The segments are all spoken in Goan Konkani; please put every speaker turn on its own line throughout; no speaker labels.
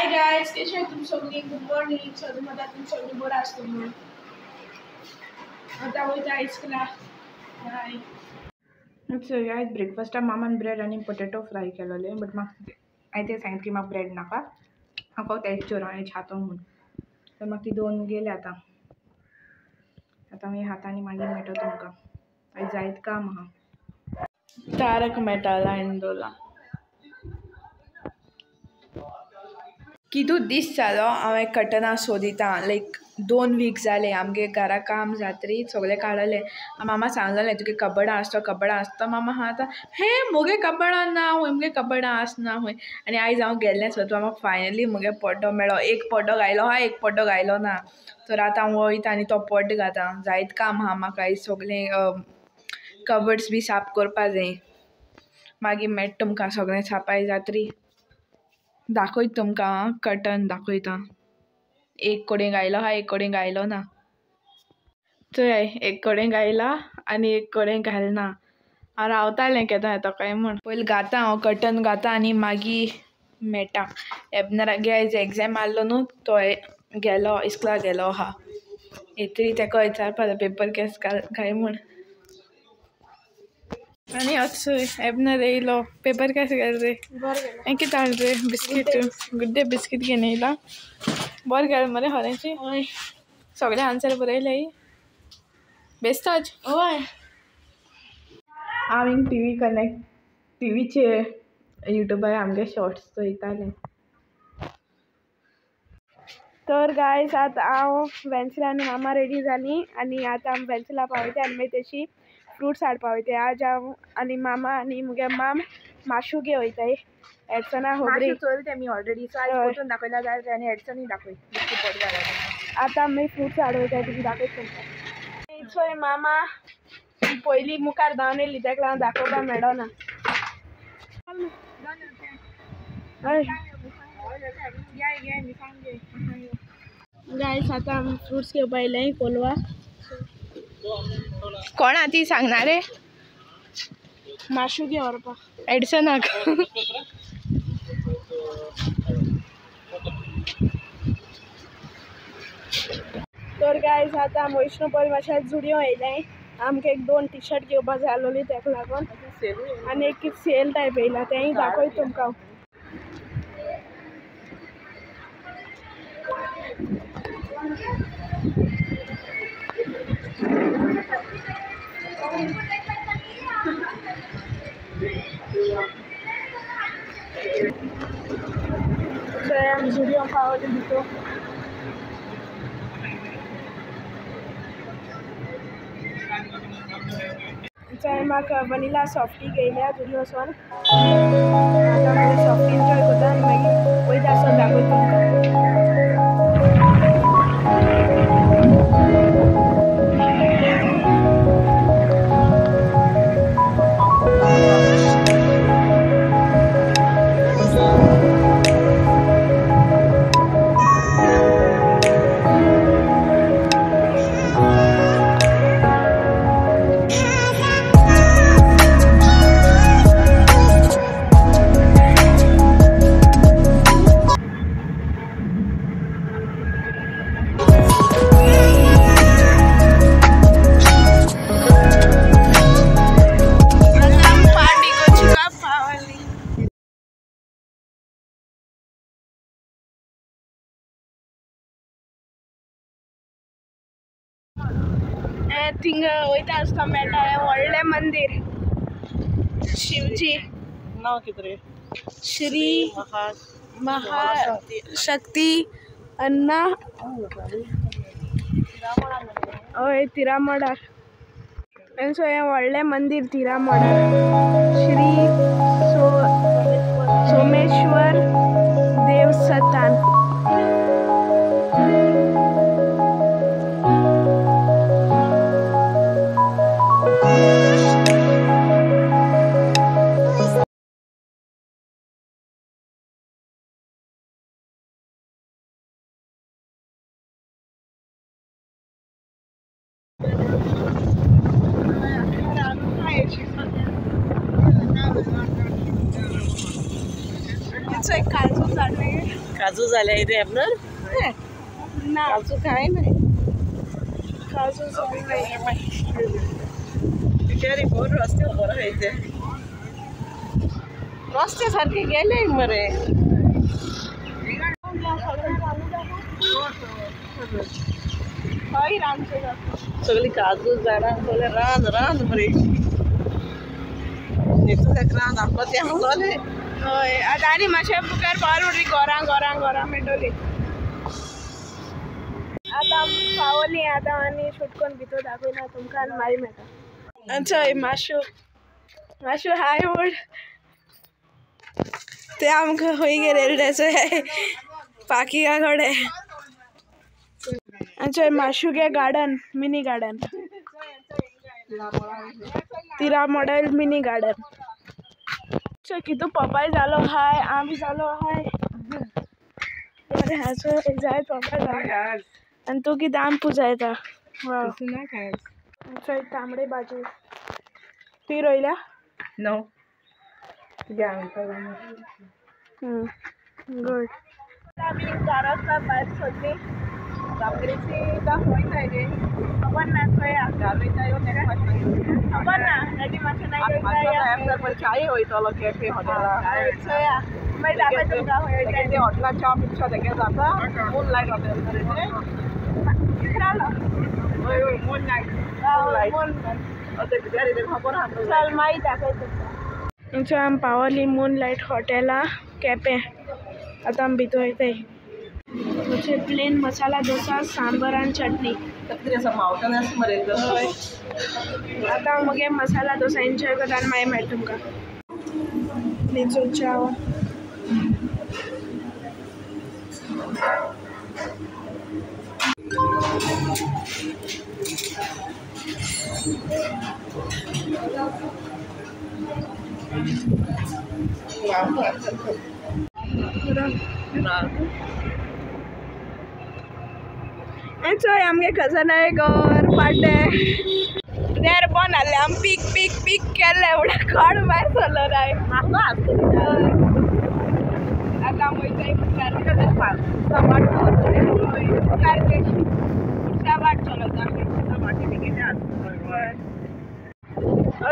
हाय गायस, कशें तुम सगळीं? Good morning. सगळीं म्हणटा तुम सगळीं बरें आसता म्हूण. आतां वयता इस्कुला. बाय.
सो आयज ब्रेकफास्टाक मामान ब्रेड आनी पोटेटो फ्राय केलोले, बट म्हाका हांवें तें सांगितलें की म्हाका ब्रेड नाका, हांव फक्त एग चोर हांवें छातो म्हूण. तर म्हाका ती दोन गेले आतां. आतां मागीर खाता आनी मागीर मेळटा तुमकां. आयज जायत काम आहा. तारक मेहता लायन दवरला. कितू दीस जालो हांवें कटनां सोदिता, लायक 2 वीक जाले. आमगे घरा काम जात्री सगळें काडलें. मामा सांगलेलें तुगे कबडां आसतो, कबडां आसतो. मामा आहा आतां हे मुगे कबडां ना हूंय, मुगे कबडां आसना हूंय. आनी आयज हांव गेल्लें सोदपाक, म्हाका फायनली मुगे पड्डो मेळ्ळो. एक पड्डो घायलो आहा, एक पड्डो घायलो ना. तर आतां हांव वयता आनी तो पड्डो घाता. जायत काम आहा म्हाका आयज, सगळें कबड्स बी साफ करपा जाय. मागीर मेळटा तुमकां सगळें सापाय जात्री. दाखयता तुमकां कटन दाखयता. एक कडेन घायलो आहा, एक कडेन घायलो ना. चोय एक कडेन घायला आनी एक कडेन घालना. हांव रावतालें केन्ना येता काय म्हूण. पयलीं घाता हांव कटन घाता आनी मागीर मेळटा. एबनरागे आयज एग्जाम आहलो न्हू, तो गेलो इस्कुला गेलो आहा. येतरी तेका विचारपा पेपर केस काय म्हूण. आनी अचोय एबनर येयलो. पेपर केस गेले रे? हें कितें हाडलें रे? बिस्कीट, गुड डे बिस्कीट घेवन येयला. बरें गेलें मरे खरेंची? सगळे आन्सर बरयले बेस्ताच.
हय.
हांव हिंग टी व्ही कनेक्ट, टीव्हीचेर युट्यूबार आमगे शॉर्ट्स चोयतालें.
तर गायज आतां हांव वेन्सिला आनी मामा रेडी जालीं आनी आतां आमी वेन्सिला पावयता आनी मागीर तेशी फ्रुट्स हाडपा वयताय. आज हांव आनी मामा आनी मुगे माम माशू घे वयताय. एडसना होबरी
चोयले ते मी ऑलरेडी, सो आयज परतून दाखयला जाल्यार आनी एडसनूय दाखय.
आतां आमी फ्रुट्स हाड वयताय, तुमी दाखयता तुमकां. चोय मामा पयलीं मुखार धांवन येयली, तेका लागून दाखोवपा मेळना. हय गायस, आतां आमी फ्रुट्स घेवपा येयले कोलवा.
कोणा ती सांगना रे?
माशू घे व्हरपाक
एडसनाक.
तर गायज आतां आमी वैष्णव पयर मातशें जुडियो येयले. आमकां एक 2 टी शर्ट घेवपा जाय आसलोली तेका लागून, आनी एक सेल टायप येयला तेंय दाखयता तुमकां. आमी जुडियो पावले भितर. म्हाका वनिला सॉफ्टी घेयल्या जुडियो वचोन. आतां मागीर सॉफ्टी एन्जॉय करता आनी मागीर वयता आसतना दाखयता तुमकां. थिंग वयता आसतना मेळटा हें व्हडलें मंदीर शिवजी.
नांव कितें रे?
श्री महाशक्ती अन्ना. हय तिरामोडार. आनी सो हें व्हडलें मंदीर तिरामोडार श्री सोमेश्वर देवस्थान. काजू झाड.
काजू झाले रे आपणार
ना
काजू काय नाही
काजू झाले
बिचारी बोर रस्ते बरं आहे ते रस्ते सारखे गेले मरे सगळी काजू झाडां सगळे रान रान मरे रान आपलं ते हांगले
हय आतां आनी मातशें मुखार पावल म्हणटरी गोरां गोरां गोरां मेळटली आतां पावली आतां आनी शूट करून भितर दाखयना तुमकां आनी मागीर मेळटा चोय माशू माशू हाय म्हण ते आमकां खंय गेलेले तेचो पाकिंगा कडेन चोय माशुगे गार्डन मिनी गार्डन तिरा मॉडेल मिनी गार्डन चोय कितू पपाय जालो हाय आंबे जालो हाय बरें हाचो जाय पपाय जालो आनी तूं कितें आम पुजायता चोय तांबडे भाजी तुवें रोयल्या
नो
गुड आमी घरा वचपाक भायर सोदली खबर ना खंय खबर ना रेडी मातशें
चाय वयतलो कॅफे हॉटेला
चोया मागीर दाखय तुमकां खंय वयता
ते हॉटेला च्या पिच्छा तेगे जाता मून लायट हॉटेल मरे ते हय हय मून लायट खबर आहा
चल मागीर दाखय तुमकां चोय आमी पावली मून लायट हॉटेला केपें आतां आमी भितर वयताय प्लेन मसाला डोसा सांबर आनी चटणी आतां मगे मसाला डोसा एन्जॉय करता आनी मागीर मेळटा तुमकां लिचो चाव चोय आमगे कजन आहे घर पाड्डे देर बंद आहले आमी पीक पीक पीक केल्ले म्हणल्यार कोण भायर सरलो नाय आतां आमी वयताय मुखार मुखार वाट चलता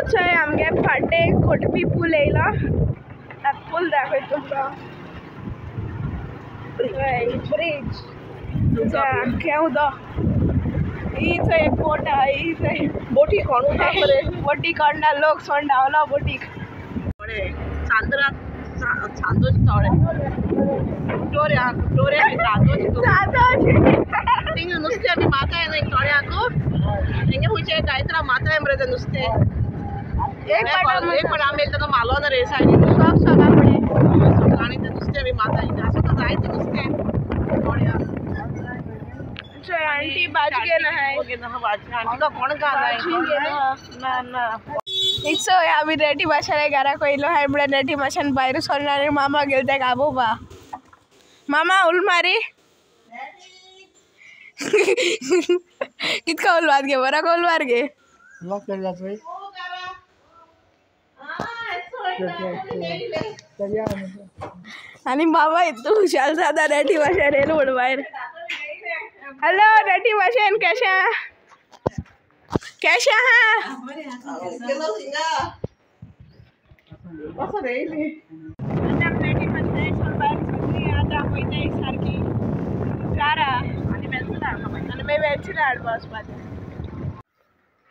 चोय आमगे पाड्डे कोटपी पूल येयलो आतां पूल दाखय तुमकां ब्रिज आख्खें उदक ही चोय एक बोट आहा ही चोय
बोटी कोण मरे
बोटी कोण ना लोक सोड धांवलो बोटीक
चांदरा चांदोच थोडे टोऱ्या टोऱ्या चांदोच थिंगा नुस्तें आमी माताय न्हय थोड्याक तेंगे खंयचे गायत्रा माताय मरे तें नुस्तें एक फावट आमी येयले तेन्ना मालो ना रे सायडीन
शॉक शॉका फुडें
आनी तें नुस्तें आमी माताय आसा तर जायतें नुस्तें थोड्या
चोय आंटी भाजी घेवन आहाय
आंटीका कोण घालाय ना ना
चोय आमी रेडी भाशेन घराक वयलो हाय म्हळ्यार रेडी भाशेन भायर सरना आनी मामा गेलो तेका आपोवपा मामा उल मारी कितका उलवात गे बरो उलवार गे आनी बाबा इतू खुशाल जाता रेडी भाशेन येयलो म्हूण भायर हॅलो रेडी भाशेन कशें कशें आहा आतां वयताय सारकी घरा आनी मागीर वेन्सिला हाडपा वचपाचें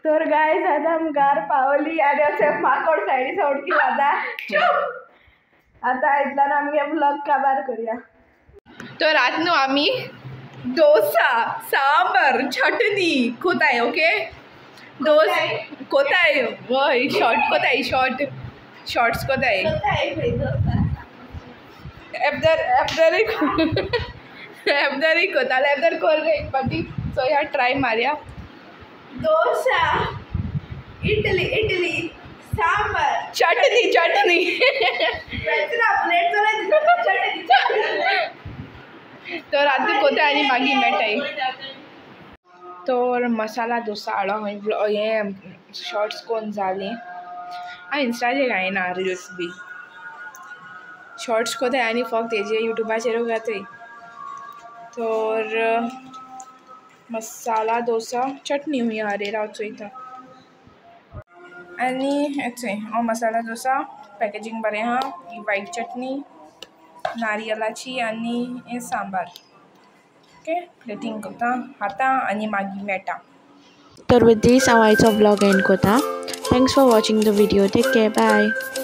तर गायज आतां आमी घर पावली आनी अशें माकोड सायडी उडकी मारता आतां इतल्यान आमगे व्लॉग काबार करुया
तर रात न्हू आमी डोसा सांबर चटणी कोताय ओके दोस कोताय वय शॉर्ट कोताय शॉर्ट शॉर्ट्स कोताय एबदर एबदर एबदर कोताले एबदर कोर रे एक पाटी सो या ट्राय मारया
डोसा इडली इडली सांबर
चटणी चटणी तर आतां कोताय आनी मागीर मेळटाय तर मसाला डोसा हाडलो हांवें हें शॉर्ट्स कोन जालीं हांव इंस्टाचेर घायना रिल्स बी शॉर्ट्स कोताय आनी फक्त हेजे यूट्यूबाचेरूय घातय. तर मसाला डोसा चटणी हुंय आहा रे, राव चोयता. आनी हें चोय हो मसाला डोसा पॅकेजींग बरें आहा. ही वायट चटणी नारियलाची आनी हें सांबार. ओके, प्लेटींग करता खाता आनी मागीर मेळटा.
तर विथ these हांव आयचो व्लॉग एंड करता. Thanks for watching the video. Take care. Bye.